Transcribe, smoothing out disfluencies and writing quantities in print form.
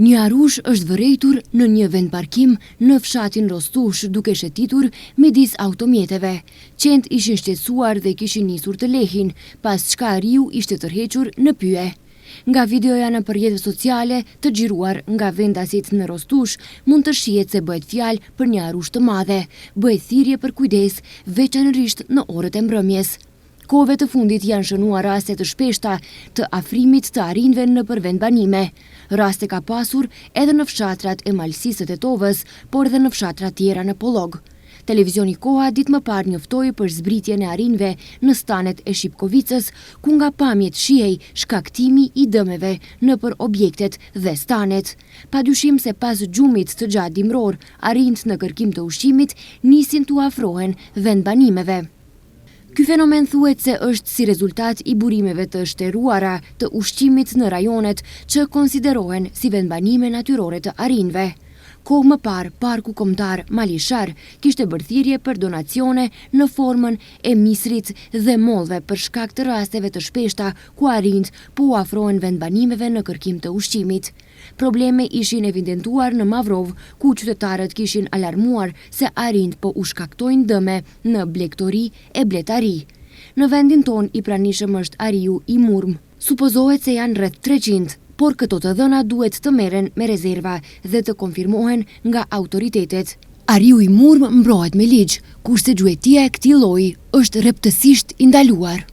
Një arush është vërejtur në një vendparkim në fshatin Rostush duke shëtitur midis automjeteve. Qentë ishin shqetësuar dhe kishin nisur të lehin, pas çka ariu ishte tërhequr në pyje. Nga videoja nëpër rrjetet sociale të xhiruar nga vendasit në Rostush mund të shihet se bëhet fjalë për një arush të madhe. Bëhet thirrje për kujdes, veçanërisht në orët e mbrëmjes. Kohëve të fundit janë shënuar raste të shpeshta të afrimit të arinjve nëpër vendbanime. Raste ka pasur edhe në fshatrat e Malësisë së Tetovës, por edhe në fshatra tjera në Pollog. Televizioni Koha ditë më parë njoftoi për zbritjen e arinjve në stanet e Shipkovicës, ku nga pamjet shihej shkaktimi i dëmeve nëpër objektet dhe stanet. Padyshim se pas gjumit të gjatë dimëror, arinjtë në kërkim të ushqimit nisin t'u afrohen vendbanimeve. Ky fenomen thuhet se është si rezultat i burimeve të shteruara të ushqimit në rajonet që konsiderohen si vendbanime natyrore të arinjve. Kohë më parë, Parku Kombëtar Mali Sharr kishte bërë thirrje për donacione në formën e misrit dhe mollëve për shkak të rasteve të shpeshta ku arinjtë po u afrohen vendbanimeve në kërkim të ushqimit. Probleme ishin evidentuar në Mavrovë, ku qytetarët kishin alarmuar se arinjtë po u shkaktojnë dëme në blegtori e bletari. Në vendin tonë i pranishëm është ariu i murrmë. Supozohet se janë rreth 300, por këto të dhëna duhet të merren me rezerva dhe të konfirmohen nga autoritetet. Ariu i murrmë mbrohet me ligj, kurse gjuetia e këtij lloji është rreptësisht i ndaluar.